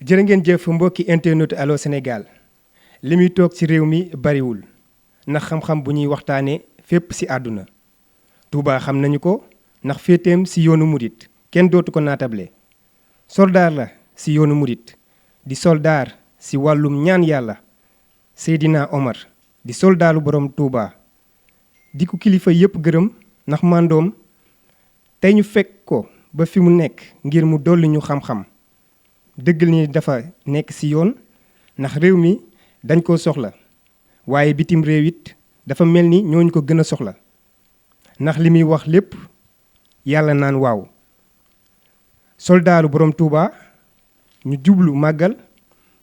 jërë ngeen jëf mbokki internet Allô Sénégal li muy toog ci réew mi bariwul ndax xam-xam bu ñuy waxtaanee fépp ci àdduna Touba xam nañu ko ndax féeteem ci yoonu murit kenn dootu ko naatable soldaar la ci yoonu murit di soldaar ci wàllum ñaan yàlla Seydina Omar di soldaaru borom Touba di ko kilifa yépp gërëm ndax màndoom tey ñu fekk ko ba fi mu nekk ngir mu dolli ñu xam-xam dëggal ni dafa nekk ci yoon ndax réew mi dañ koo soxla waaye bitim réew it dafa mel ni ñooñu ko gën a soxla ndax li muy wax lépp yàlla naan waaw soldaaru borom Touba ñu jublu màggal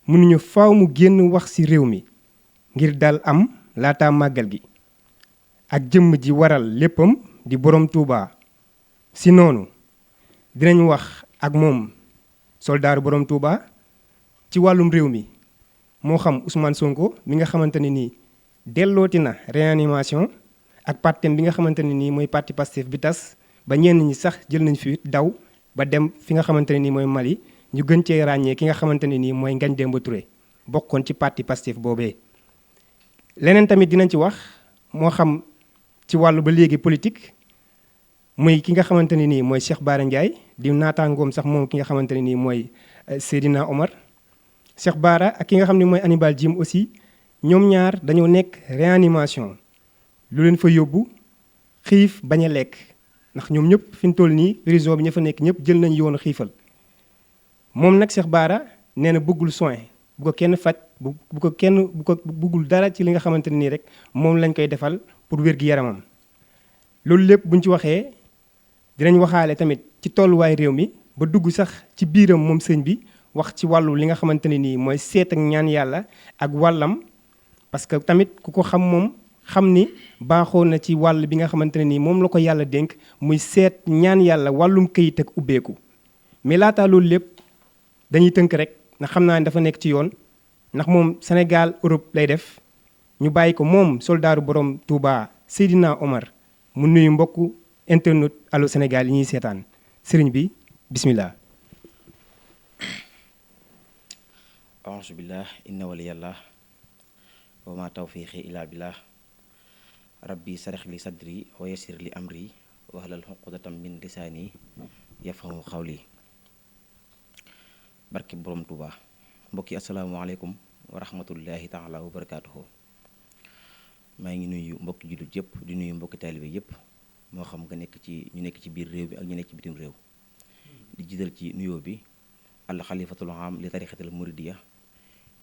mënuñu faaw mu génn wax ci réew mi ngir dal am laata màggal gi ak jëmm ji waral léppam di borom Touba ci noonu dinañ wax ak moom soldaaru borom Touba ci wàllum réew mi moo xam Ousmane Sonko mi nga xamante ne nii dellooti na réanimation ak partem bi nga xamante ne nii mooy parti Pastef bi tas ba ñenn ñi sax jël nañ fi daw ba dem fi nga xamante ne nii mooy Mali ñu gën cee ràññee ki nga xamante ne nii mooy Ngagne Demba Touré bokkoon ci parti Pastef boobee. leneen tamit dinañ ci wax moo xam ci wàllu ba léegi politique muy ki nga xamante ne nii mooy Cheikh Bara Ndiaye di naataangoom sax moom ki nga xamante ne nii mooy Seydina Omar Cheikh Bara ak ki nga xam ne mooy Hannibal Djim aussi ñoom ñaar dañoo nekk réanimation lu leen fa yóbbu xiif bañ a lekk ndax ñoom ñëpp fi mu toll nii prison bi ña fa nekk ñëpp jël nañ yoonu xiifal moom nag Cheikh Bara nee na bëggul soin bu ko kenn faj bu ko bëggul dara ci li nga xamante ne nii rek moom lañ koy defal pour wér-gi-yaramam loolu lépp buñ ci waxee dinañ waxaale tamit ci tolluwaay réew mi ba dugg sax ci biiram moom sëñ bi wax ci wàllu li nga xamante ne nii mooy seet ak ñaan yàlla ak wàllam parce que tamit ku ko xam moom xam ni baaxoo na ci wàll bi nga xamante ne nii moom la ko yàlla dénk muy seet ñaan yàlla wàllum këyit ak ubbeeku mais laataa loolu lépp dañuy tënk rek ndax xam naa ne dafa nekk ci yoon ndax moom Sénégal Europe lay def ñu bàyyi ko moom soldaaru borom Touba Seydina Omar mu nuyu mbokku internet Allô Sénégal yi ñuy seetaan sëriñ bi bismillah. auzu billah inna waliyallah wa ma tawfiqi illa billah rabbi sarix li sadri wa yassir li amri wahlul uqdatam min lisaani yafqahu qawli barki borom Touba mbokki asalaamaaleykum wa rahmatullahi taala wa barakaatuhu maa ngi nuyu mbokki jullit yëpp di nuyu mbokki taalibe yëpp moo xam nga nekk ci ñu nekk ci biir réew bi ak ñu nekk ci bitim réew di jiital ci nuyoo bi al xalifatul am li tarixatul muridiya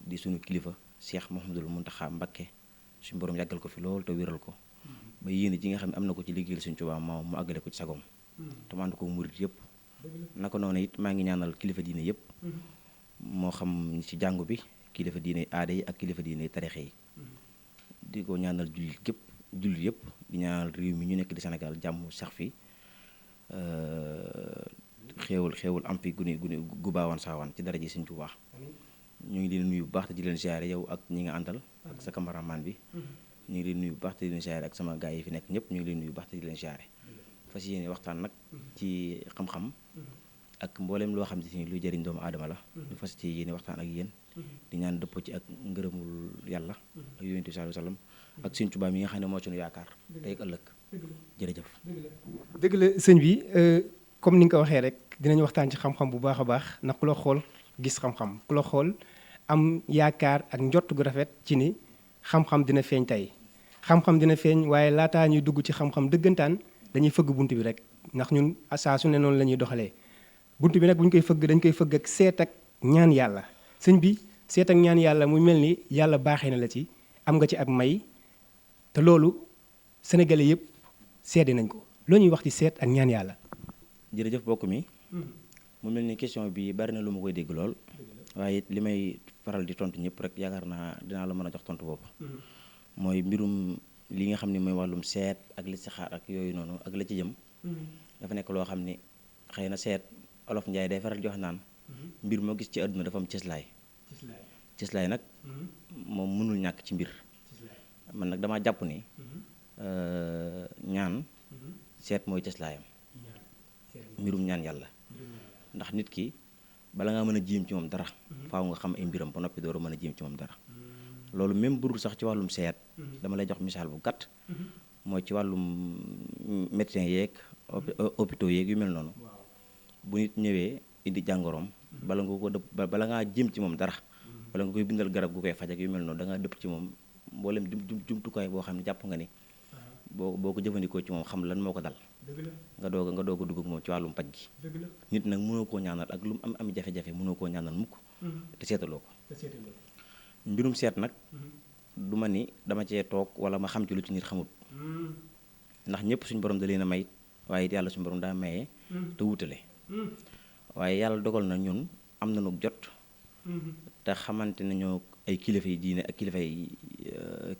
di sunu kilifa Cheikh Mouhamadul Mountakha Mbacké suñu borom yàggal ko fi lool te wéral ko ba yéene ji nga xam ne am na ko ci liggéeyal suñu Tuubaa maam mu àggale ko ci sagom te mu ànd ko murid yëpp naka noonu it maa ngi ñaanal kilifa diine yëpp moo xam ci jàngu bi kilifa diine aada yi ak kilifa diine tarixe yi di ko ñaanal jullit yëpp di ñaanal réew mi ñu nekk di Sénégal jàmm sax fi xéewal am fi gu baawaan saawaan ci dara ji Sëñ Tuubaa ñu ngi leen nuyu bu baax te di leen ziare yow ak ñi nga àndal ak sa cameraman bi ñu ngi leen nuyu bu baax te di leen ziare ak sama gaay yi fi nekk ñëpp ñu ngi leen nuyu bu baax te di leen ziare fas yéene waxtaan nag ci xam-xam ak mboolem loo xam ne luy jëriñ doomu aadama la ñu fas ci yéene waxtaan ak yéen di ñaan dëppoo ci ak ngërëmul yàlla ak yonent bi sallallahu alayhi wasallam ak Sëñ Tuubaa mi nga xam ne moo ci nu yaakaar tey ak ëllëg jërëjëf. dëgg la sëñ bi comme ni nga ko waxee rek dinañ waxtaan ci xam-xam bu baax a baax ndax ku la xool gis xam-xam ku la xool am yaakaar ak njott gu rafet ci ni xam-xam dina feeñ tey xam-xam dina feeñ waaye laataa ñuy dugg ci xam-xam dëggantaan dañuy fëgg bunt bi rek ndax ñun saa su ne noonu la ñuy doxalee bunt bi nag bu ñu koy fëgg dañ koy fëgg ak seet ak ñaan yàlla sëñ bi seet ak ñaan yàlla mu mel ni yàlla baaxee na la ci am nga ci ak may te loolu sénégalais yëpp seede nañ ko loo ñuy wax ci seet ak ñaan yàlla. jërëjëf bokk mi mu mel ni question bi bari na lu ma koy dégg lool waaye li may faral di tontu ñëpp rek yaakaar naa dinaa la mën a jox tontu bopp mooy mbirum li nga xam ne mooy wàllum seet ak listixaar ak yooyu noonu ak la ci jëm dafa nekk loo xam ni xëy na seet olof njaay day faral di wax naan mbir moo gis ci àdduna dafa am cëslaay nag moom mënul ñàkk ci mbir man nag damaa jàpp ni ñaan seet mooy cëslaayam mbirum ñaan yàlla ndax nit ki bala ngaa mën a jéem ci moom dara faaw nga xam ay mbiram ba noppi door a mën a jéem ci moom dara loolu même burul sax ci wàllum seet dama lay jox misaal bu gàtt mooy ci wàllum médecin yeeg hôpitaux yeeg yu mel noonu bu nit ñëwee indi jàngoroom bala nga ko dëpp bala ngaa jéem ci moom dara wala nga koy bindal garab gu koy faj ak yu mel noonu da ngaa dëpp ci moom mboolem jumtukaay boo xam ne jàpp nga ni boo ko jëfandikoo ci moom xam lan moo ko dal nga doog a dugg ak moom ci wàllum paj gi nit nag mënoo koo ñaanal ak lu mu am jafe-jafe mënoo koo ñaanal mukk te seetaloo ko mbirum seet nag du ma ni dama cee toog wala ma xam ci lu ci nit xamut ndax ñëpp suñu borom da leen a may waaye it yàlla suñu borom daa mayee te wutale waaye yàlla dogal na ñun am nañu jot te xamante nañoo ay kilifa yi diine ak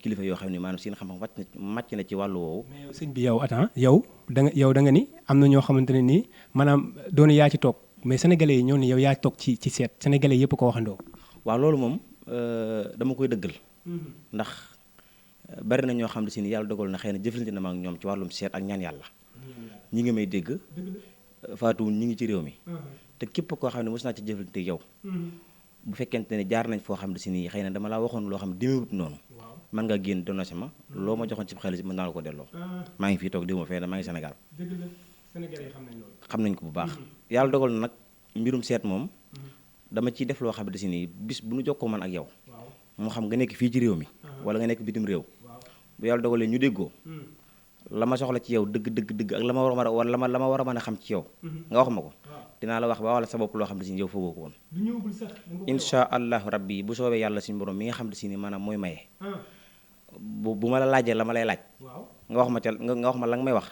kilifa yoo xam ne maanaam seen xam-xam màcc na ci wàllu woowu. mais yow sëñ bi yow attends yow da nga ni am na ñoo xamante ne nii maanaam doon yaa ci toog mais sénégalais yi ñoo ni yow yaa toog ci seet sénégalais yëpp ko waxandoo. waaw loolu moom dama koy dëggal. ndax bari na ñoo xam ne si ni yàlla dogal na xëy na jëflante na ma ak ñoom ci wàllum seet ak ñaan yàlla. ñi ngi may dégg. faatuwul ñi ngi ci réew mi. te képp koo xam ne mos naa ci jëflante yow. bu fekkente ne jaar nañ foo xam ne si nii xëy na dama laa waxoon loo xam ne demewut noonu man nga génn dénoncé ma loo ma joxoon ci xaalis mën naa la ko delloo maa ngi fii toog déwuma fee maa ngi Sénégal xam nañ ko bu baax yàlla dogal na nag mbirum seet moom dama ciy def loo xam ne si nii bis bu nu jokkoo man ak yow moo xam nga nekk fii ci réew mi wala nga nekk bitim réew bu yàlla dogalee ñu déggoo la ma soxla ci yow dëgg ak la ma war a mën a xam ci yow nga wax ma ko dinaa la wax ba wala sa bopp loo xam ne si yow foogoo ko woon insha allahu rabbi bu soobee yàlla suñu borom mi nga xam ne si ni maanaam mooy maye bu ma la laajee la ma lay laaj nga wax ma la nga may wax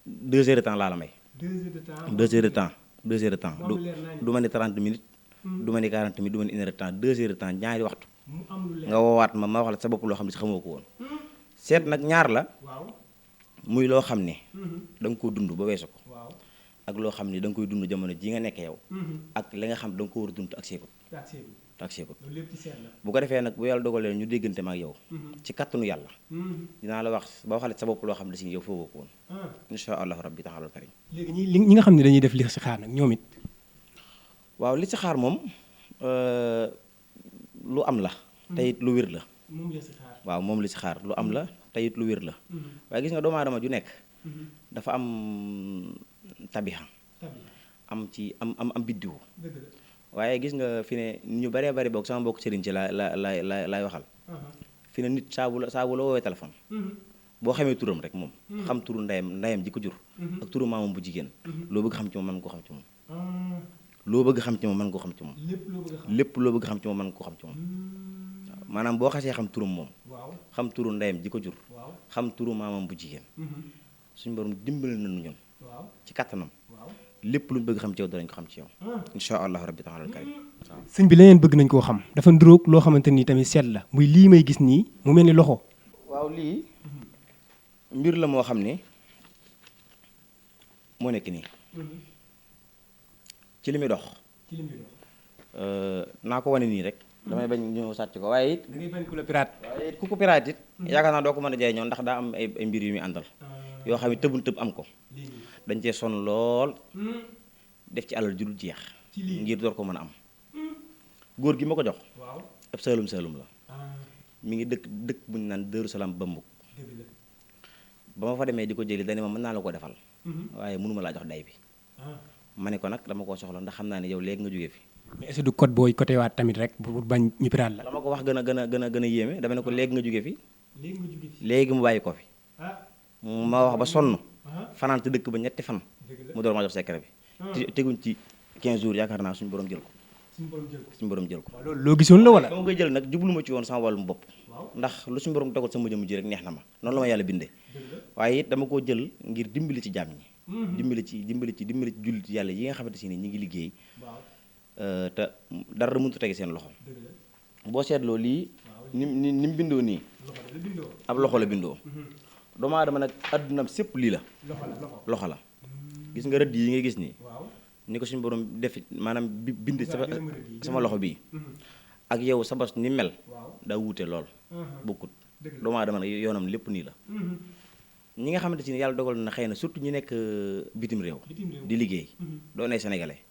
2 heures de temps laa la may 2 heures de temps 2 heures de temps du ma ni 30 minutes du ma ni 40 minutes du ma ni 1 heure de temps 2 heures de temps ñaari waxtu nga woowaat ma wax la sa bopp loo xam ne si xamoo ko woon seet nag ñaar la muy loo xam ne da nga koo dund ba weesu ko ak loo xam ne da nga koy dund jamono ji nga nekk yow ak li nga xam da nga ko war a dund ak seekut bu ko defee nag bu yàlla dogalee ñu déggante ma ak yow ci kattanu yàlla dinaa la wax ba waxale sa bopp loo xam ne si yow foogoo ko woon insha allahu rabbi taxalal karim léegi ñi nga xam ne dañuy def li si xaar nag ñoom it waaw li si xaar moom lu am la te it lu wér la waaw moom li si xaar lu am la te it lu wér la waaye gis nga doomu aadama ju nekk dafa am tabixa am ci am biddiwu waaye gis nga fi ne ñu baree bari boog sama mbokk sëriñ ci laay waxal fi ne nit saa bu la woowee téléphone boo xamee turam rek moom xam turu ndeyam ji ko jur ak turu maamam bu jigéen loo bëgg xam ci moom mën koo xam ci moom loo bëgg xam ci moom mën koo xam ci moom lépp loo bëgg xam ci moom mën koo xam ci moom waaw maanaam boo xasee xam turam moom xam turu ndeyam ji ko jur xam turu maamam bu jigéen suñu borom dimbali nañu ñun ci kattanam lépp lu ñu bëgg xam ci yow danañ ko xam ci yow insha allahu rabbi taala al karim waaw sëñ bi leneen bëgg nañ koo xam dafa nduróog loo xamante ni tamit seet la muy lii may gis nii mu mel ni loxo waaw lii mbir la moo xam ne moo nekk nii ci li muy dox naa ko wane nii rek damay bañ ñëw sàcc ko waaye it da ngay bañ ku la pirate waaye it ku ko pirate it yaakaar naa doo ko mën a jaay ñoon ndax daa am ay mbir yu muy àndal yoo xam ne tëbun tëb am ko dañ cee sonn lool def ci alal ju dul jeex ngir door ko mën a am góor gi ma ko jox ab saalum la mi ngi dëkk bu ñu naan Daaru Salaam Bambuk ba ma fa demee di ko jëli dane ma mën naa la ko defal waaye mënuma laa jox day bi ma ne ko nag dama koo soxla ndax xam naa ne yow léegi nga jógee fi mais est-ce que du code booy côté waat tamit rek bu bañ ñu pirate la la ma ko wax gën a yéeme dama ne ko léegi nga jógee fi léegi mu bàyyi ko fi ma wax ba sonn fanaan te dëkk ba ñetti fan mu door ma jox secret bi teguñ ci 15 jours yaakaar naa suñu borom jël ko suñu borom jël ko loolu loo gisoon la wala dama koy jël nag jublu ma ci woon sama wàllum bopp ndax lu suñu borom dogal sama jëmm ji rek neex na ma noonu la ma yàlla bindee waaye it dama koo jël ngir dimbali ci jàmm ñi dimbali ci jullit yàlla yi nga xamante si ni ñi ngi liggéey te dara mënut a tege seen loxo boo seetloo lii ni mu bindoo nii ab loxo la bindoo doomu aadama nag addunaam sépp lii la loxo la gis nga rëdd yi ngay gis nii ni ko suñu borom def maanaam bind sama loxo bii ak yow sa bos ni mel daa wuute lool bokkut doomu aadama nag yoonam lépp nii la ñi nga xamante si ne yàlla dogal na xëy na surtout ñi nekk bitim réew di liggéey doon ay sénégalais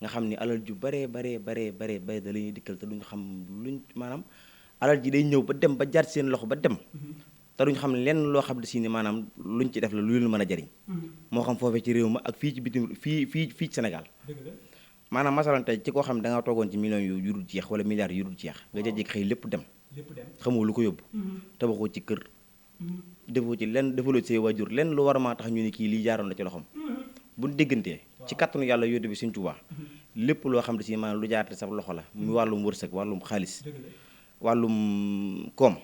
nga xam ni alal ju bare da lañuy dikkal te duñ xam luñ maanaam alal ji day ñëw ba dem ba jaar seen loxo ba dem te duñ xam lenn loo xam ne si ni maanaam luñ ci def la lu leen mën a jariñ moo xam foofee ci réew ma ak fii ci bitim fii ci Sénégal maanaam masalan tey ci koo xam ne da nga toogoon ci millions yu dul jeex wala milliards yu dul jeex nga jëjëk xëy lépp dem xamoo lu ko yóbbu tabaxoo ci kër defoo ci lenn defaloo ci say waajur lenn lu war a maa tax ñu ne kii lii jaaroon na ci loxoom buñ déggantee ci kattanu yàlla yónni bi Sëñ Tuubaa lépp loo xam ne si maanaam lu jaarate sa loxo la mu wàllum wërsëg wàllum xaalis wàllum koom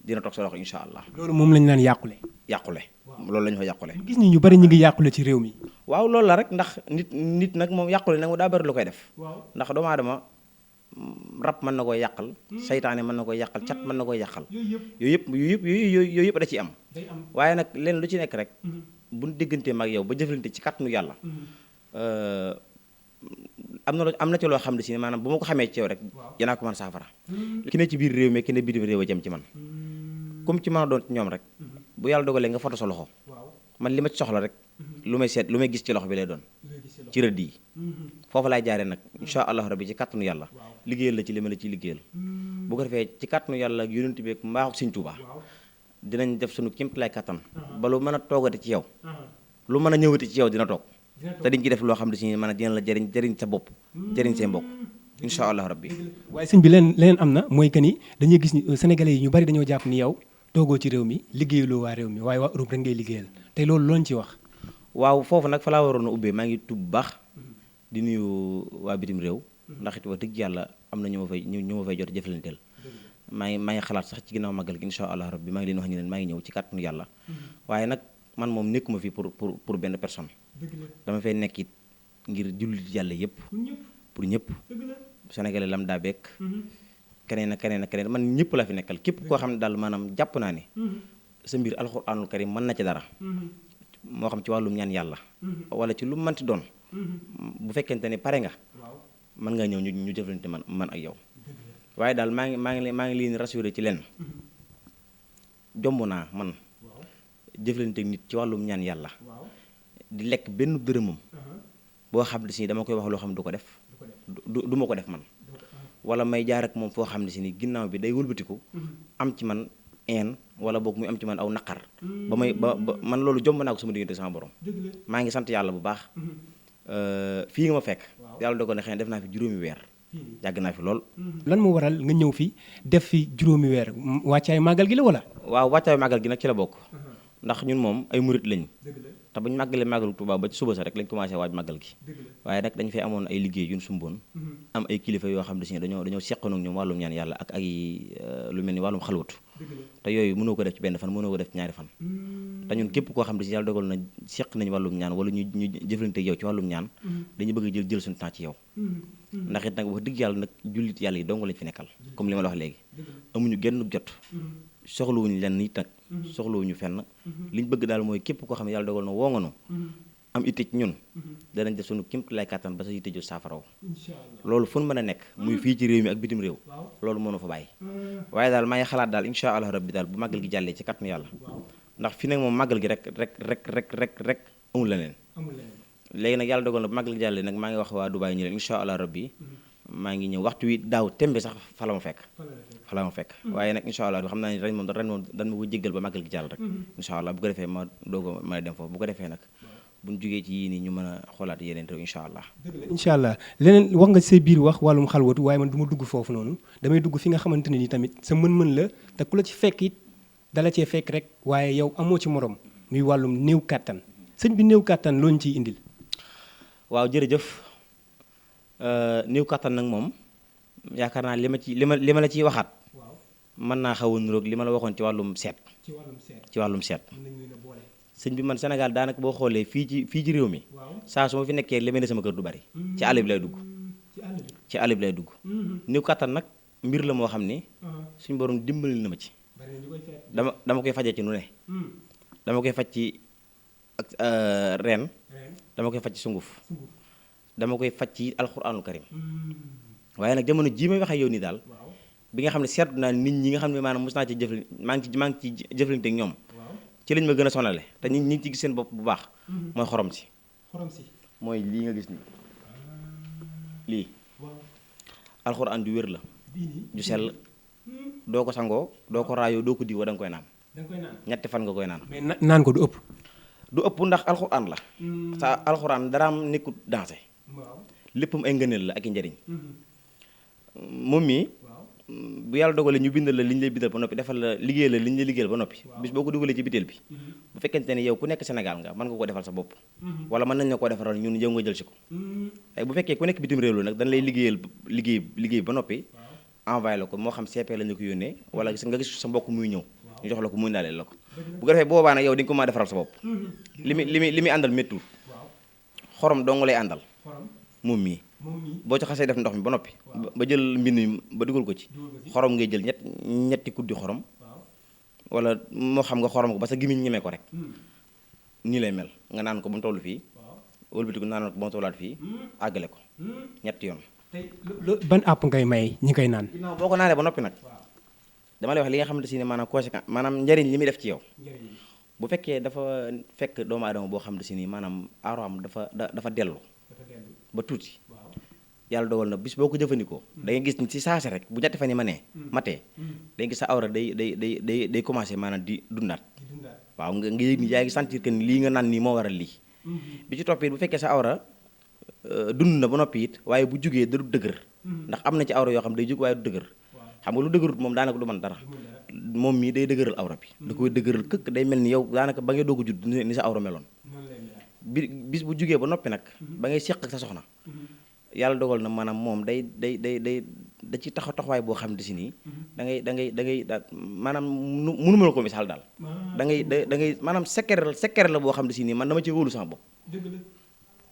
dina toog sa loxo insha allah. loolu moom lañu naan yàqule loolu lañu fa yàqule gis ni ñu bari ñu ngi yàqule ci réew mi. waaw loolu la rek ndax nit nag moom yàqule nag mu daa bari lu koy def ndax doomu aadama rab mën na koy yàqal saytaane mën na koy yàqal cat mën na koy yàqal yooyu yëpp da ciy am waaye nag leen lu ci nekk rek buñ déggantee mag yow ba jëflante ci kàttanu yàlla am na ci loo xam ne si maanaam bu ma ko xamee ci yow rek dinaa ko mën saafara ki ne ci biir réew mi ki ne bitim réew a jëm ci man comme ci mën a doon ci ñoom rek bu yàlla dogalee nga foto sa loxo man li ma ci soxla rek lu may seet lu may gis ci loxo bi lay doon ci rëdd yi foofu laay jaaree nag insha allah rabbi ci kàttanu yàlla liggéeyal la ci li ma la ciy liggéeyal bu ko defee ci kàttanu yàlla ak yonent bi ak mbaaxu Sëñ Tuubaa dinañ def suñu kéemtalaay kàttan ba lu mën a toogati ci yow lu mën a ñëwati ci yow dina toog te diñ ci def loo xam ne si mën a dina la jëriñ sa bopp jëriñ seen mbokk insha allah rabbi waaye sëñ bi leneen am na mooy que ni dañuy gis ni sénégalais yi ñu bari dañoo jàpp ni yow toogoo ci réew mi liggéeyuloo waa réew mi waaye waa Europe rek ngay liggéeyal te loolu looñ ci wax. waaw foofu nag fa laa waroon a ubbee maa ngi tudd bu baax di nuyu waa bitim réew ndax it wax dëgg yàlla am na ñu ma fay jot jëflanteel maa ngi xalaat sax ci ginnaaw màggal gi insha allah rabbi maa ngi leen wax ni leen maa ngi ñëw ci kàttanu yàlla waaye nag man moom nekkuma fi pour benn personne dama fay nekk it ngir jullit yàlla yëpp pour ñëpp sénégalais lam daa bekk keneen ak keneen man ñëpp la fi nekkal képp koo xam ne daal maanaam jàpp naa ne sa mbir alxuraanul karim mën na ci dara moo xam ci wàllum ñaan yàlla wala ci lu mënti doon bu fekkente ne pare nga mën nga ñëw ñu jëflante man ak yow waaye daal maa ngi leen rassuré ci leen jomb naa man jëflante nit ci wàllum ñaan yàlla di lekk benn dërëmam boo xam ne si dama koy wax loo xam ne du ko def du ma ko def man wala may jaar ak moom foo xam ne si ni ginnaaw bi day wëlbatiku am ci man wala boog muy am ci man aw naqar ba man loolu jomb naa ko sama diggante sama borom maa ngi sant yàlla bu baax fii nga ma fekk yàlla dogal na xëy na def naa fi juróomi weer yàgg naa fi lool. lan moo waral nga ñëw fi def fi juróomi weer wàccaay màggal gi la wala. waaw wàccaay màggal gi nag ci la bokk ndax ñun moom ay murit lañ te bu ñu màggalee màggalu Tuubaa ba ci suba sa rek lañ commencé waaj màggal gi waaye nag dañ fay amoon ay liggéey yu ñu sumboon am ay kilifa yoo xam ne si dañoo seqoon ak ñoom wàllum ñaan yàlla ak ay lu mel ni wàllum xalwatu te yooyu mënoo ko def ci benn fan mënoo ko def ci ñaari fan te ñun képp koo xam ne si yàlla dogal na seq nañ wàllum ñaan wala ñu jëflante yow ci wàllum ñaan dañu bëgg jël suñu temps ci yow ndax it nag wax dëgg yàlla nag jullit yàlla yi dong lañ fi nekkal comme li ma la wax léegi amuñu genn jot soxlawuñu lenn it nag soxlawuñu fenn liñ bëgg daal mooy képp koo xam ne yàlla dogal na woo nga nu am itte ci ñun danañ def suñu kéemtalaay kàttan ba sa yitte ju saafaraw loolu fu ñu mën a nekk muy fii ci réew mi ak bitim réew loolu mënu fa bàyyi waaye daal maa ngi xalaat daal insha allah rabbi daal bu màggal gi jàllee ci kàttanu yàlla ndax fi nag moom màggal gi rek amul leneen léegi nag yàlla dogal na bu màggal gi jàllee nag maa ngi wax waa Dubaay ñi leen insha allah rabbi maa ngi ñëw waxtu wi daaw tembe sax fa la ma fekk waaye nag insha allah xam naa ni ren moom dañ ma ko jéggal ba màggal gi jàll rek insha allah bu ko defee ma doog a mën a dem foofu bu ko defee nag buñ jógee ci yii nii ñu mën a xoolaat yeneen réew insha allah incha allah leneen wax nga say biir wax wàllum xalwatu waaye man du ma dugg foofu noonu damay dugg fi nga xamante ne ni tamit sa mën-mën la te ku la ci fekk it dala cee fekk rek waaye yow amoo ci morom muy wàllum néew kàttan sëñ bi néew kàttan loo ñu ciy indil waaw jërëjëf néew kàttan nag moom yaakaar naa li ma la ciy waxaat mën naa xaw a niroog li ma la waxoon ci wàllum seet sëñ bi man Sénégal daanaka boo xoolee fii ci réew mi saa su ma fi nekkee li may ne sama kër du bari ci àll bi lay dugg néew kàttan nag mbir la moo xam ni suñu borom dimbali na ma ci dama koy fajee ci nu ne dama koy faj ci ak reen dama koy faj ci sunguf dama koy faj ci alxuraanul karim waaye nag jamono jii may waxee yow nii daal bi nga xam ne seetlu naa nit ñi nga xam ne maanaam mos naa ci jëflante maa ngi ci jëflante ak ñoom ci lañ ma gën a sonale te ñi ngi ci gis seen bopp bu baax mooy xorom si mooy lii nga gis nii lii alxuraan du wér la ju sell doo ko sangoo doo ko raayoo doo ko diwoo da nga koy naan ñetti fan nga koy naan. mais naan ko du ëpp. du ëpp ndax alxuraan la. sa alxuraan daraam nekkut dansé. léppam ay ngëneel la ak i njëriñ. moom mii bu yàlla dogalee ñu bindal la li ñu lay bindal ba noppi defal la liggéey la li ñu lay liggéeyal ba noppi bis boo ko dugalee ci biteel bi bu fekkente ne yow ku nekk Sénégal nga mën nga ko defal sa bopp wala mën nañ la koo defaral ñun yow nga jël si ko tey bu fekkee ku nekk bitim réew la nag dañ lay liggéeyal liggéey ba noppi envoyé la ko moo xam CP la ñu ko yónnee wala nga gis sa mbokk muy ñëw ñu jox la ko muy ndaaleel la ko bu ko defee boobaa nag yow di nga ko mën a defaral sa bopp li muy àndal méttul xorom dong lay àndal moom mii boo ci xasee def ndox mi ba noppi ba jël mbind mi ba dugal ko ci xorom ngay jël ñetti kuddi xorom wala moo xam nga xorom ko ba sa gimiñ ñemee ko rek nii lay mel nga naan ko ba mu toll fii wëlbati ko naan ko ba mu tollaat fii àggale ko ñetti yoon. tey ban àpp ngay may ñi koy naan. ginnaaw boo ko naanee ba noppi nag dama lay wax li nga xamante si ne maanaam conséquence maanaam njëriñ li muy def ci yow bu fekkee dafa fekk doomu aadama boo xamante si ni maanaam aaroam dafa dellu ba tuuti yàlla dogal na bis boo ko jëfandikoo da ngay gis ni ci saase rek bu ñetti fan yi matee day gis sa awra day commencé maanaam di dundaat waaw nga yëg ni yaa ngi sentir que ni lii nga naan nii moo waral lii bi ci toppee bu fekkee sa awra dund na ba noppi it waaye bu jugee da du dëgër ndax am na ci awra yoo xam day jug waaye du dëgër xam nga lu dëgërut moom daanaka du mën dara moom mii day dëgëral awra bi da koy dëgëral këkk day mel ni yow daanaka ba ngay doog a judd ni sa awra meloon bis bu jugee ba noppi nag ba ngay seq ak sa soxna yàlla dogal na maanaam moom da ci taxawaay boo xam ne si nii da ngay maanaam mënuma la ko misaal daal da ngay maanaam secret la boo xam ne si nii man dama ci wóolu sama bopp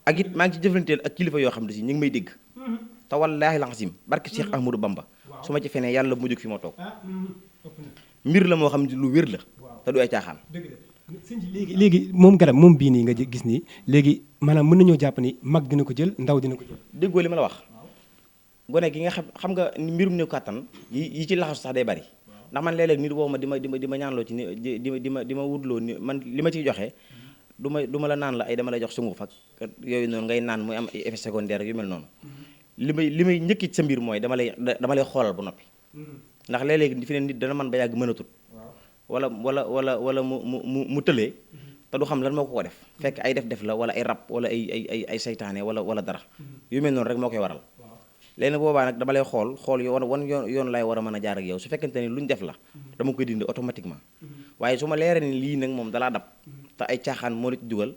ak it maa ngi ci jëflanteel ak kilifa yoo xam ne si ñu ngi may dégg te wallaahi laxasim barke Cheikh Ahmadou Bamba su ma ci fenee yàlla mu jóg fi ma toog mbir la moo xam ne lu wér la te du ay caaxaan. léegi moom garab moom bii nii nga gis nii léegi maanaam mën nañoo jàpp ni mag dina ko jël ndaw dina ko jël. déggoo li ma la wax gone gi nga xam nga mbirum néew kàttan yi ci laxasu sax day bari ndax man léeg-léeg nit woo ma di ma ñaanloo ci ni di ma wutloo ni man li ma ciy joxe du ma la naan la ay dama lay jox sunguf ak yooyu noonu ngay naan muy am ay effet secondaire yu mel noonu li may njëkki ci sa mbir mooy dama lay xoolal bu noppi ndax léeg-léeg fi ne nit dana man ba yàgg mënatut wala mu tëlee te du xam lan moo ko def fekk ay def la wala ay rab wala ay saytaane wala dara yu mel noonu rek moo koy waral léegi boobaa nag dama lay xool wan yoon lay war a mën a jaar ak yow su fekkente ni lu ñu def la dama koy dindi automatiquement waaye su ma leeree ni lii nag moom dalaa dab te ay caaxaan moo la ci dugal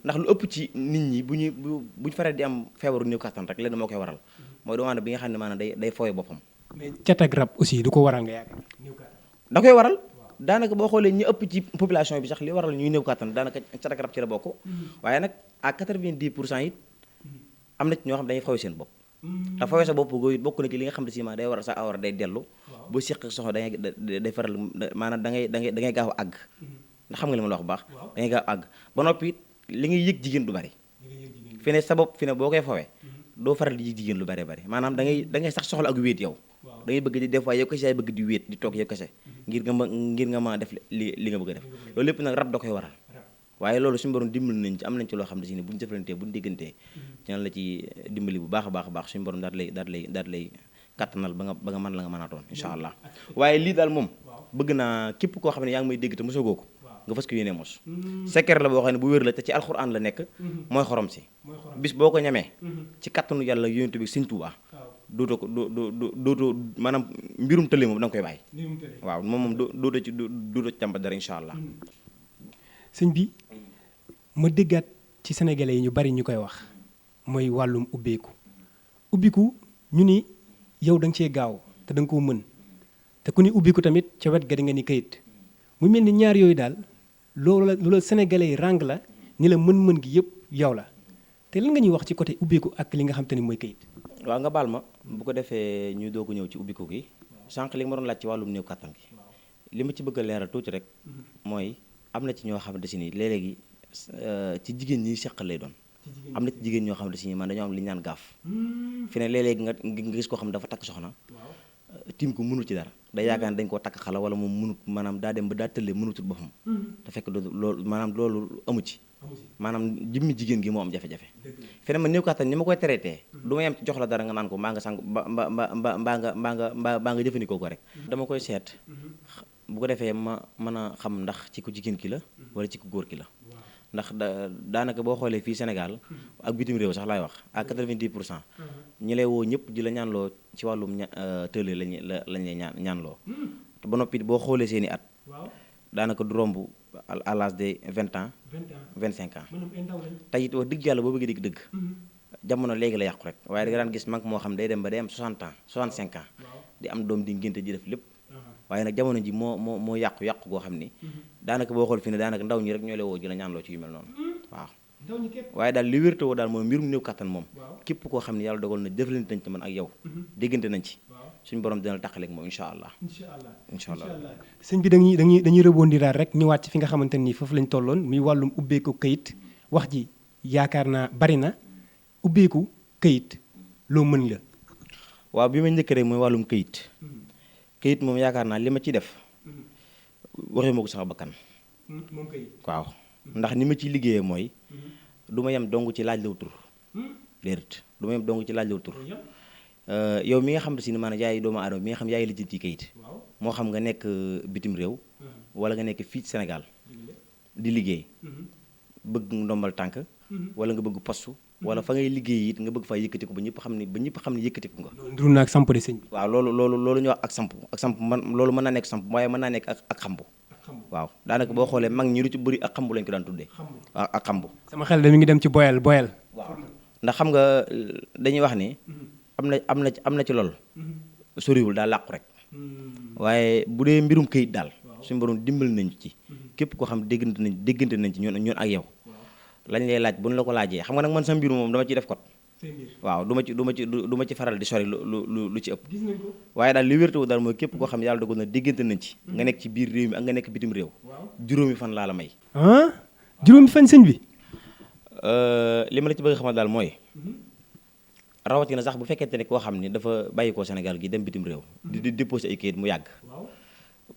ndax lu ëpp ci nit ñi buñu faree di am feebaru néew kàttan rek leen moo koy waral mooy doomu aadama bi nga xam ne maanaam day fooye boppam. mais cat ak rab aussi du ko waral nga yaakaar néew kàttan da koy waral daanaka boo xoolee ñi ëpp ci population bi sax li waral ñuy néew kàttan daanaka cat ak rab ci la bokk waaye nag à 90% it am na ci ñoo xam dañuy fooy seen bopp te fooy sa bopp googu bokk na ci li nga xam ne si ma day waral sa awra day dellu boo seq soxla day faral maanaam da ngay gaaw a àgg ndax xam nga li ma la wax bu baax da ngay gaaw a àgg ba noppi li ngay yëg jigéen du bari fi ne sa bopp fi ne boo koy fowee doo faral di yëg jigéen lu bari bari maanaam da ngay sax soxla ak wéet yow da ngay bëgg di des fois yow kese yaay bëgg di wéet di toog yow kese ngir nga ma def li nga bëgg a def loolu lépp nag rab da koy waral waaye loolu suñu borom dimbali nañ ci am nañ ci loo xam ne si ne buñu jëflantee buñu déggantee ci la ci dimbali bu baax a baax suñu borom daal lay kattanal ba nga mën la nga mën a doon incha allah waaye lii daal moom bëgg naa képp koo xam ne yaa ngi may dégg te mosagoo ko nga fas ko yéene mos secret la boo xam ne bu wér la te ci alxuraan la nekk mooy xorom si bis boo ko ñamee ci kattanu yàlla yonent bi Sëñ Tuubaa dootoo maanaam mbirum tële moom da nga koy bàyyi waaw moom dootoo ci jàmbat dara incha allah. sëñ bi ma déggaat ci sénégalais yi ñu bari ñu koy wax mooy wàllum ubbiku ñu ni yow da nga cee gaaw te da nga koo mën te ku ni ubbiku tamit ca wet ga di nga ni kayit mu mel ni ñaar yooyu daal loolu sénégalais yi ràng la ni la mën-mën gi yëpp yow la te lan nga ñuy wax ci côté ubbiku ak li nga xam te ni mooy kayit. waaw nga baal ma bu ko defee ñu doog a ñëw ci ubbiku gi sànq li nga ma doon laaj ci wàllum néew kàttan gi li ma ci bëgg a leeral tuuti rek mooy am na ci ñoo xamante si ni léeg-léegi ci jigéen ñi seqal lay doon am na ci jigéen ñoo xamante si ni man dañoo am li ñu naan gaaf fi ne léeg-léegi nga gis koo xam ne dafa takk soxna tiim ko mënul ci dara day yaakaar ne dañ koo takk xala wala moom mënut maanaam daa dem ba daa tëllee mënutul boppam te fekk loolu maanaam loolu amu ci maanaam jëmmi jigéen gi moo am jafe-jafe fene ma néew kàttan ni ma koy traité du ma yem ci jox la dara nga naan ko mbaa nga sang mbaa nga jëfandikoo ko rek dama koy seet bu ko defee ma mën a xam ndax ci ku jigéen ki la wala ci ku góor ki la ndax daanaka boo xoolee fii Sénégal ak bitim réew sax laay wax à 90% ñi lay woo ñëpp di la ñaanloo ci wàllum tële lañ lay ñaanloo te ba noppi boo xoolee seeni at daanaka du romb à l'âge de 20 ans 25 ans tey it wax dëgg yàlla boo bëggee dëgg jamono léegi la yàqu rek waaye da nga daan gis mag moo xam day dem ba day am 60 ans 65 ans di am doom di ngénte di def lépp waaye nag jamono ji moo yàqu goo xam ni daanaka boo xool fi ne daanaka ndaw ñi rek ñoo lay woo ji la ñaanloo ci yu mel noonu waaw waaye daal li wérte woo daal mooy mbirum néew kattan moom képp koo xam ne yàlla dogal na jëflante nañ ci man ak yow déggante nañ ci suñu borom dina la taqaleeg moom incha allah incha allah sëñ bi dañuy rebondiraat rek ñëwaat ci fi nga xamante nii foofu lañ tolloon muy wàllum ubbeeku këyit wax ji yaakaar naa bari na ubbeeku këyit loo mën la waaw bi ma njëkk rek mooy wàllum këyit moom yaakaar naa li ma ci def waxee ma ko sax bakkan moom këyit waaw ndax ni ma ciy liggéeyee mooy du ma yem dong ci laaj law tur déedéet du ma yem dong ci laaj law tur yow mi nga xam ne si maanaam yaay doomu aadama mi nga xam yaay lijjanti këyit moo xam nga nekk bitim réew wala nga nekk fii Sénégal di liggéey bëgg ndombal tànk wala nga bëgg postu wala fa ngay liggéey it nga bëgg faa yëkkati ko ba ñëpp xam ne yëkkati ko nga ndur na ak samp de sëñ bi waaw loolu ñu wax ak samp man loolu mën naa nekk samp waaye mën naa nekk ak xambu waaw daanaka boo xoolee mag ñi lu ci bëri ak xambu lañ ko daan tuddee waaw ak xambu sama xel da mi ngi dem ci boyal waaw ndax xam nga dañuy wax ni am na ci lool soriwul daal làqu rek waaye bu dee mbirum këyit daal suñu borom dimbal nañ ci képp koo xam déggante nañ ci ñun ak yow lañ lay laaj bu ñu la ko laajee xam nga nag man sa mbir moom dama ciy def code waaw du ma ci faral di sori lu ci ëpp waaye daal li wérte wu daal mooy képp koo xam ne yàlla dogal na déggante nañ ci nga nekk ci biir réew mi ak nga nekk bitim réew juróomi fan laa la may juróomi fan sëñ bi li ma la ci bëgg xamal daal mooy rawatina sax bu fekkente ne koo xam ni dafa bàyyi koo Sénégal gi dem bitim réew di déposé ay kayit mu yàgg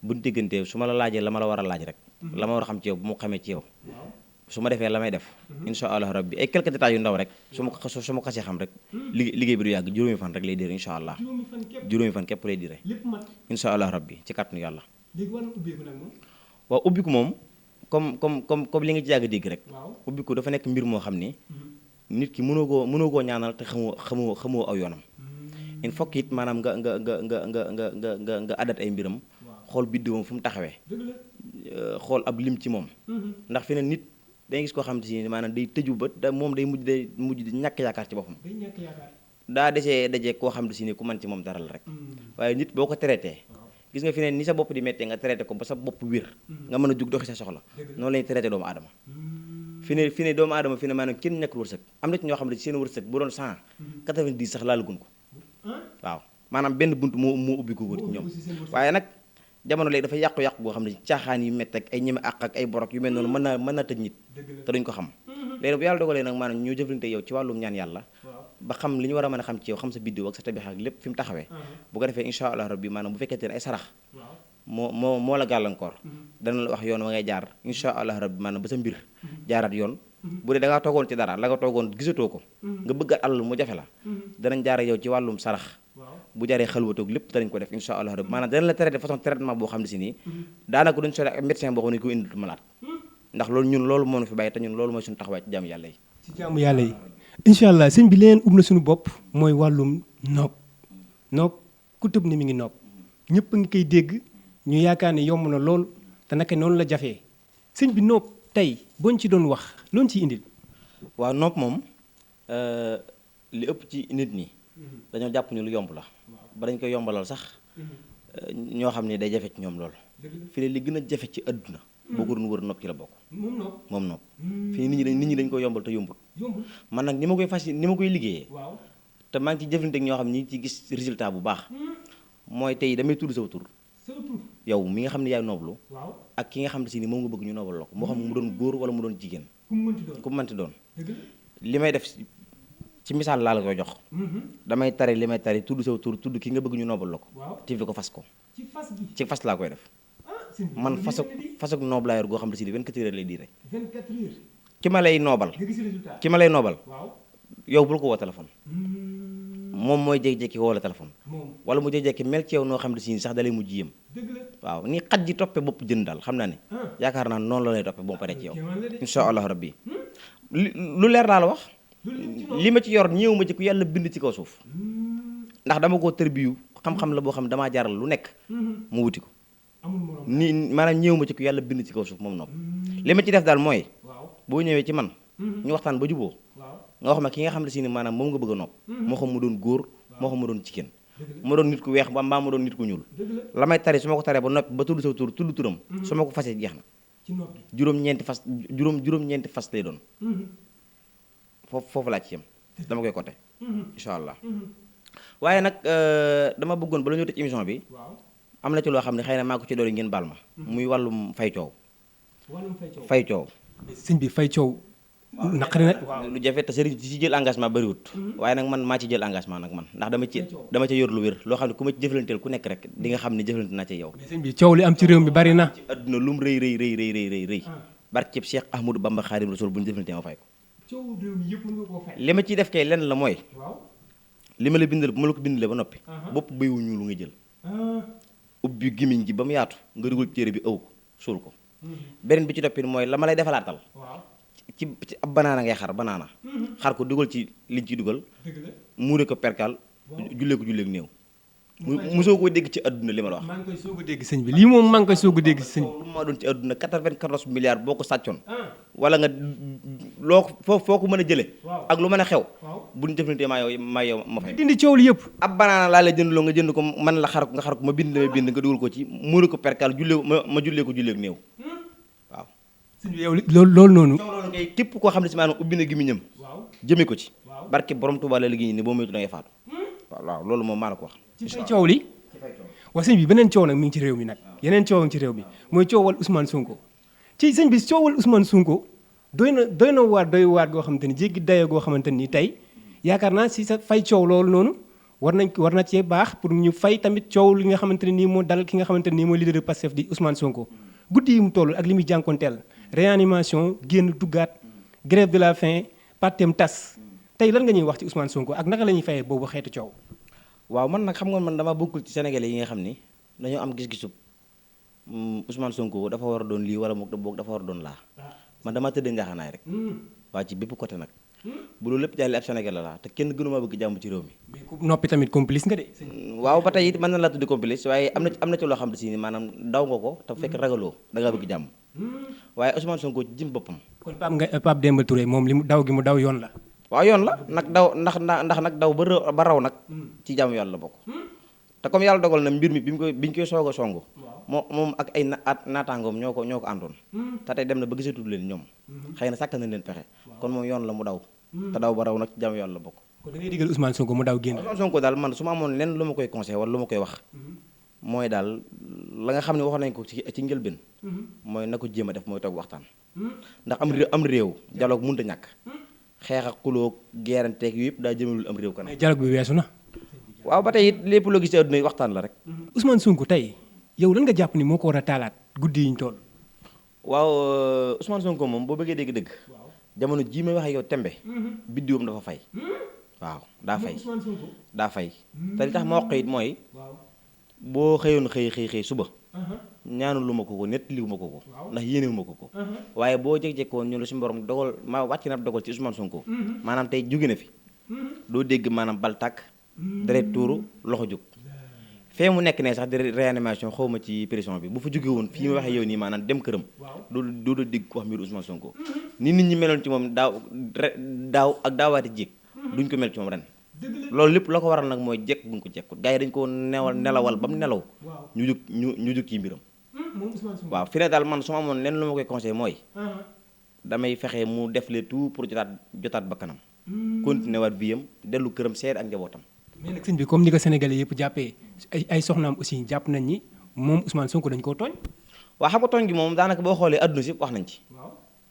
buñ déggantee su ma la laajee la ma la war a laaj rek la ma war a xam ci yow bu mu xamee ci yow su ma defee la may def insha allah rabbi ay quelques détails yu ndaw rek su ma xasee xam rek liggéey bi du yàgg juróomi fan rek lay diire insha allah juróomi fan képp lay diire insha allah rabbi ci kàttanu yàlla waaw ubbiku moom comme li nga ci yàgg dégg rek ubbiku dafa nekk mbir moo xam ni nit ki mënoo koo ñaanal te xamoo aw yoonam il faut que it maanaam nga adat ay mbiram xool biddiwam fu mu taxawee xool ab lim ci moom ndax fi ne nit day gis koo xam te si maanaam day tëju ba moom day mujj di ñàkk yaakaar ci boppam daa dajee koo xam te si ni ku man ci moom dara la rek waaye nit boo ko traité gis nga fi ne ni sa bopp di méttee nga traité ko ba sa bopp wér nga mën a jug doxi sa soxla noonu lañuy traité doomu aadama fi ne doomu aadama fi ne maanaam kenn ñàkkul wërsëg am na ci ñoo xam ne seen wërsëg bu doon 190 sax laalagun ko waaw maanaam benn bunt moo ubbi ko wër ci ñoom waaye nag jamono léegi dafa yàqu-yàqu boo xam ne caaxaan yu métt ak ay ñeme àq ak ay borok yu mel noonu mën naa tëj nit te duñ ko xam léegi bu yàlla dogalee nag maanaam ñoo jëflante yow ci wàllum ñaan yàlla ba xam li ñu war a mën a xam ci yow xam sa biddiw ak sa tabixa ak lépp fi mu taxawee bu ko defee insha allah rabbi maanaam bu fekkente ne ay sarax moo la gàllankoor dana la wax yoon wa ngay jaar insha allah rabbi maanaam ba sa mbir jaaraat yoon bu dee da ngaa toogoon ci dara la nga toogoon gisatoo ko nga bëggat àll mu jafe la danañ jaar yow ci wàllum sarax bu jaree xalwatoog lépp danañ ko def insha allah rabbi maanaam dana la traité façon traitement boo xam ne si nii daanaka duñ sore ak médecin boo xam ne ko indil malade ndax loolu moo ñu fi bàyyi te ñun loolu mooy suñu taxawaay ci jaamu yàlla yi ci jaamu yàlla yi incha allah sëñ bi leen ub na suñu bopp mooy wàllum nopp ku tëb ni mi ngi nopp ñëpp a ngi koy dégg ñu yaakaar ne yomb na lool te naka noonu la jafee sëñ bi nopp tey booñ ci doon wax loolu ciy indil waaw nopp moom li ëpp ci nit ñi dañoo jàpp ni lu yomb la ba dañ koy yombalal sax ñoo xam ne day jafe ci ñoom lool fi ne li gën a jafe ci àdduna boo ko doon wër nopp ci la bokk moom nopp fii nit ñi dañ koy yombal te yombul man nag ni ma koy liggéeyee te maa ngi ci jëflante ak ñoo xam ne ñi ngi ci gis résultat bu baax mooy tey damay tudd saw tur yow mi nga xam ne yaay nooblu ak ki nga xam ne si ni moom nga bëgg ñu noobal la ko moo xam mu doon góor wala mu doon jigéen ku mu mënti doon li may def ci misaal laa la koy jox damay tari li may tari tudd saw tur tudd ki nga bëgg ñu noobal la ko tif ko fas ko ci fas laa koy def man fasuk noob laa yor goo xam ne si ni 24 heures lay diire ki ma lay noobal nga gis résultat. ki ma lay noobal waaw. yow bul ko woo téléphone moom mooy jékki-jékki woo la téléphone moom wala mu jékki-jékki mel ci yow noo xam ne si sax dalay mujj yëm dëgg la. waaw ni xaj ji toppe bopp jën daal xam naa ne yaakaar naa noonu la lay toppe boo paree ci yow insha allahu rabbi lu leer laa la wax li ma ci yor ñëw ma ci ku yàlla bind ci kaw suuf ndax dama koo tërbiyu xam-xam la boo xam damaa jaral lu nekk mu wuti ko amul morom. nii maanaam ñëw ma ci ku yàlla bind ci kaw suuf moom nopp li ma ci def daal mooy waaw. boo ñëwee ci man ñu waxtaan ba juboo waaw. nga wax ma ki nga xam ne si ne maanaam moom nga bëgg a nopp moo xam mu doon góor moo xam mu doon jigéen dëgg ma doon nit ku weex ba mbaa ma doon nit ku ñuul dëgg la. la may tari su ma ko taree ba noppi ba tudd sa tur tudd turam su ma ko fasee jeex na ci nopp gi. juróom-ñeenti fas lay doon foofu laa ci yem dama koy côté incha allah waaye nag dama bëggoon ba la ñu tëj émission bi waaw. am na ci loo xam ne xëy na maa ko ci doole ngeen baal ma muy wàllum fay coow wàllum fay coow. fay coow sëñ bi fay coow. naqari na. waaw. lu jafe te sëriñ ci jël engagement bariwut waaye nag man maa ci jël engagement nag man ndax dama ci yor lu wér loo xam ne ku ma ci jëflanteel ku nekk rek di nga xam ne jëflante naa ci yow mais sëñ bi coow li am ci réew mi bari na. ci adduna lum rëy rëy barkeb Cheikh Ahmadou Bamba Xaadim Rasul bu ñu jëflantee ma fay ko coow réew mi yëpp mën nga koo fay. li ma ciy def kay lenn la mooy waaw. li ma la bindal bu ma la ko bindalee ba noppi bopp béyu ñuul nga jël ubbi gimiñ gi ba mu yaatu nga dugal téere bi ëw ko suul ko beneen bi ci toppit mooy la ma lay defalaatal waaw. ci ab banaana ngay xar banaana xar ko dugal ci liñ ci dugal dëgg la. muure ko perkal jullee ko julleek néew mosoo ko dégg ci àdduna li ma la wax maa ngi koy soog a dégg sëñ bi lii moom maa ngi koy soog a dégg sëñ bi. lu ma doon ci àdduna 94 milliards boo ko sàccoon ah. wala nga loo foo ko mën a jële waaw. ak lu mën a xew waaw. bu ñu jëflantee maa yow ma fay dindi coow li yëpp. ab banaana laa lay jëndloo nga jënd ko man la xar ko nga xar ko ma bind damay bind nga dugal ko ci muure ko perkal jullee ma jullee ko julleek néew waaw sëñ bi yow loolu noonu. loolu ngay képp koo xam ne si maanaam ubbi na gémmiñam waaw. jëme ko ci waaw. barke borom Tuubaa la liggéey ni boo moytu da ngay faatu waaw loolu moom maa la ko wax ci fay coow li. waa sëñ bi beneen coow nag mi ngi ci réew mi nag yeneen coow ci réew mi mooy coowal Ousmane Sonko ci sëñ bi coowal Ousmane Sonko doy na waar goo xamante ni jéggi dayo goo xamante ni tey yaakaar naa si sa fay coow loolu noonu war na cee baax pour ñu fay tamit coow li nga xamante ne nii moo dal ki nga xamante ne nii mooy leader de Pastef di Ousmane Sonko guddi yi mu toll ak li muy jànkonteel réanimation génn duggaat grève de la faim partem tas tey lan nga ñuy wax ci Ousmane Sonko ak naka la ñuy fayee boobu xeetu coow. waaw man nag xam nga man dama bokkul ci sénégalais yi nga xam ni dañoo am gis-gisub Ousmane Sonko dafa war a doon lii wala boog dafa war a doon laa man dama tëdd njaaxanaay rek waa ci bépp côté nag bu loolu lépp jàllee ab sénégalais laa te kenn gënumaa bëgg jàmm ci réew mi mais ku noppi tamit complice nga de. waaw ba tey it mën na laa tuddi complice waaye am na ci loo xam ne si ni maanaam daw nga ko te fekk ragaloo da ngaa bëgg jàmm waaye Ousmane Sonko jëm boppam kon Pape Demba Touré moom li mu daw gi mu daw yoon la. waaw yoon la nag daw ndax nag daw ba raw nag ci jàmm yàlla la bokk te comme yàlla dogal na mbir mi biñ koy soog a songu moom ak ay naataangoom ñoo ko àndoon te tey dem na ba gisatul leen ñoom xëy na sàkk na leen pexe kon moom yoon la mu daw te daw ba raw nag ci jàmm yàlla la bokk kon da ngay digal Ousmane Sonko mu daw génn. Ousmane Sonko daal man su ma amoon lenn lu ma koy conseillé wala lu ma koy wax mooy daal la nga xam ne waxoon nañ ko ci njëlbeen mooy na ko jéem a def mooy toog waxtaan ndax am réew dialogue mënut a ñàkk xeex ak xuloo geeranteeg yu yëpp daa jëmalul am réew kanam. mais dialogue bi weesu na. waaw ba tey it lépp loo gis ci àdduna waxtaan la rek. Ousmane Sonko tey yow lan nga jàpp ni moo ko war a taalaat guddi yi ñu toll. waaw Ousmane Sonko moom boo bëggee dégg-dëgg jamono jii may wax ak yow tembe biddiwam dafa fay. waaw daa fay daa fay te li tax ma wax ko it mooy boo xëyoon xëy suba. ñaanu lu ma ko nett liwu ma ko ndax yéenewu ma ko waaye boo jeg-jekkoon ñu la suñu borom dogal ma wàcc na dogal ci Ousmane Sonko maanaam tey jóge na fi doo dégg maanaam bal tàkk deret tuuru loxo jóg fee mu nekk ne sax di réanimation xaw ma ci pression bi bu fa jóge woon fii ma waxee yow nii maanaam dem këram doo dégg ko wax mbiru Ousmane Sonko ni nit ñi meloon ci moom daaw ak daawaati jéeg duñ ko mel ci moom ren loolu lépp la ko waral nag mooy jekk buñ ko jekkut gars yi dañ ko nelawal ba mu nelaw ñu jóg ci mbiram waaw fi ne daal man su ma amoon lenn lu ma koy conseillé mooy damay fexe mu def le tout pour jotaat ba kanam continuer waat vie am dellu këram seet ak njabootam mais nag sëñ bi comme ni ko sénégalais yëpp jàppee ay soxnaam aussi jàpp nañ ni moom Ousmane Sonko dañ koo tooñ waaw xam nga tooñ gi moom daanaka boo xoolee adduna si wax nañ ci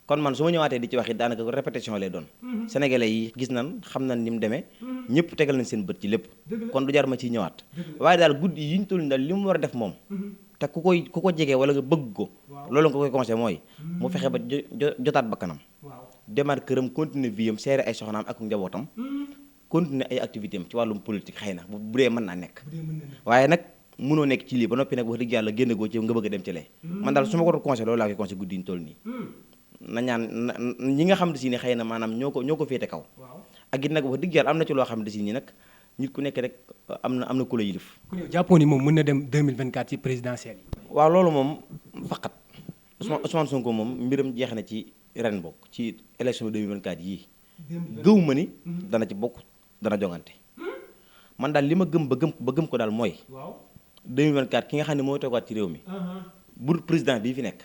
kon man su ma ñëwaatee di ci wax it daanaka répétition lay doon sénégalais yi gis nañ xam nañ ni mu demee ñëpp tegal nañ seen bët ci lépp kon du jar ma ciy ñëwaat waaye daal guddi yi ñu toll daal li mu war a def moom te ku ko jege wala nga bëgg ko loolu nga koy conseillé mooy mu fexe ba jotaat ba kanam demaat këram continuer vie am seere ay soxnaam ak njabootam continuer ay activité am ci wàllum politique xëy na bu dee mën naa nekk waaye nag mënoo nekk ci lii ba noppi nag wax dëgg yàlla génn goo ci nga bëgg a dem ci lee man daal su ma ko doon conseil loolu laa koy conseil guddi ñu toll nii na ñaan ñi nga xam ne si ne xëy na maanaam ñoo ko féete kaw ak it nag wax dëgg yàlla am na ci loo xam ne si nii nag nit ku nekk rek am na ku la yilif jàppoon ni moom mën na dem 2024 ci présidentielle yi waaw loolu moom faqat Ousmane Sonko moom mbiram jeex na ci ren bokk ci élection 2024 yii gëw ma ni dana ci bokk dana jongante man daal li ma gëm ba gëm ko daal mooy 2024 ki nga xam ne mooy toogaat ci réew mi bu président bii fi nekk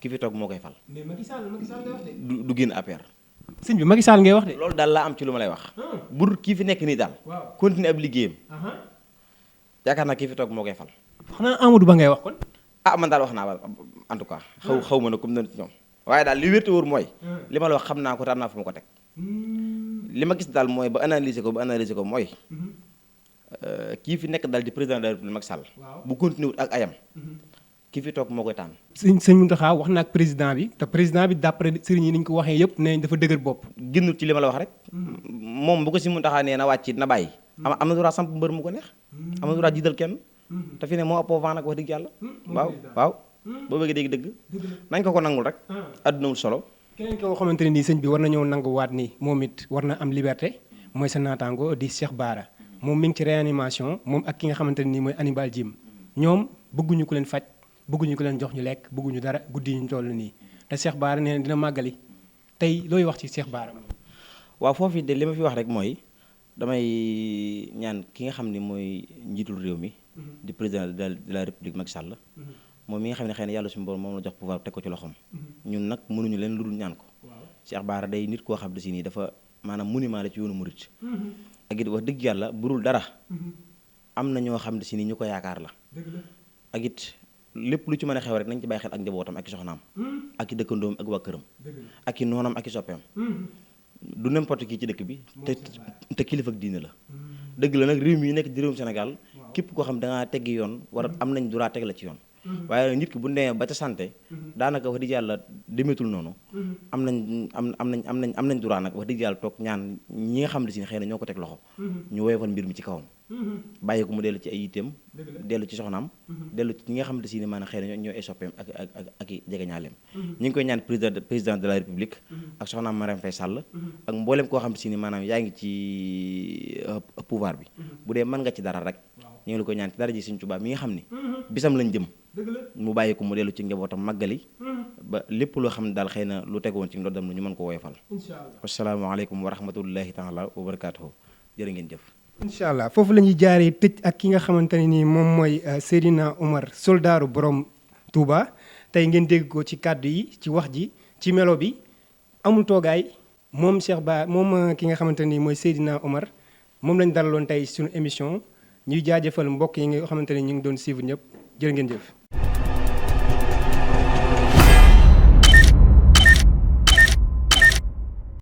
ki fi toog moo koy fal du génn APR sëñ bi Macky Sall ngay wax de loolu daal laa am ci lu ma lay wax bu kii fi nekk nii daal continuer ab liggéeyam yaakaar naa kii fi toog moo koy fal xanaa Amadou Ba ngay wax kon man daal wax naa ba en tout cas xaw ma ne comme na ñoom waaye daal li wérte wóor mooy li ma la wax xam naa ko te am naa fu ma ko teg li ma gis daal mooy ba analyser ko mooy kii fi nekk daal di président de la République Macky Sall bu continuer wut ak ayam kii fi toog moo koy tànn sëñ Mountakha wax na ak président bi te président bi d'après sëriñ yi ni ñu ko waxee yëpp nee dafa dëgër bopp génnul ci li ma la wax rek moom bu ko si Mountakha nee na wàcc na bàyyi am na droit samp mbër mu ko neex am na droit jiital kenn te fi ne moo ëppoo vent nag wax dëgg yàlla waaw boo bëggee dégg dëgg nañ ko nangul rek àdduna wul solo keneen koo xamante ne nii sëñ bi war na ñëw nanguwaat ni moom it war na am liberté mooy sa naataango di Cheikh Bara moom mi ngi ci réanimation moom ak ki nga xamante ne nii mooy Hannibal Djim ñoom bëgguñu ko leen faj bëgguñu ko leen jox ñu lekk bëgguñu dara guddi ñu toll nii te Cheikh Bara nee na dina màggali tey looy wax ci Cheikh Bara waaw foofu de li ma fi wax rek mooy damay ñaan ki nga xam ni mooy njiitul réew mi di président de la République Macky Sall moom mi nga xam ne xëy na yàlla suñu borom moom la jox pouvoir teg ko ci loxoom ñun nag mënuñu leen lu dul ñaan ko Cheikh Bara day nit koo xam ne si nii dafa maanaam monument la ci yoonu murit ak it wax dëgg yàlla burul dara am na ñoo xam ne si nii ñu ko yaakaar la ak it lépp lu ci mën a xew rek nañ ci bàyyi xel ak njabootam ak i soxnaam ak i dëkkandoom ak waa këram ak i noonam ak i soppeem du n'importe qui ci dëkk bi te kilifa ak diine la dëgg la nag réew mi nekk di réewum Sénégal képp koo xam da ngaa teggi yoon war am nañ droit teg la ci yoon waaye nit ki bu demee ba ca santé daanaka wax dëgg yàlla demeetul noonu am nañ droit nag wax dëgg yàlla toog ñaan ñi nga xam ne si xëy na ñoo ko teg loxo ñu woyofal mbir mi ci kawam bàyyi ko mu dellu ci ay yitteem dellu ci soxnaam dellu ci ñi nga xam ne si maanaam xëy na ñoo ay soppeem ak i jegeñaaleem ñu ngi koy ñaan président de la République ak soxnaam Marème Faye Sall ak mboolem koo xam ne si maanaam yaa ngi ci pouvoir bi bu dee mën nga ci dara rek ñu ngi la koy ñaan ci dara ji Sëriñ Tuubaa mi nga xam ni bisam lañ jëm mu bàyyi ko mu dellu ci njabootam màggali ba lépp loo xam ne daal xëy na lu tegoon ci ndoddam ñu mën ko woyofal asalaamaaleykum wa rahmatullahi taala wa barakaatuhu jërë ngeen jëf incha allah foofu la ñuy jaaree tëj ak ki nga xamante ne nii moom mooy Seydina Omar soldaaru borom Touba tey ngeen dégg ko ci kàddu yi ci wax ji ci melo bi amul toogaay moom moom ki nga xamante ne nii mooy Seydina Omar moom lañ dalaloon tey suñu émission ñuy jaajëfal mbokk yi nga xamante ne ñu ngi doon suivre ñëpp jërë ngeen jëf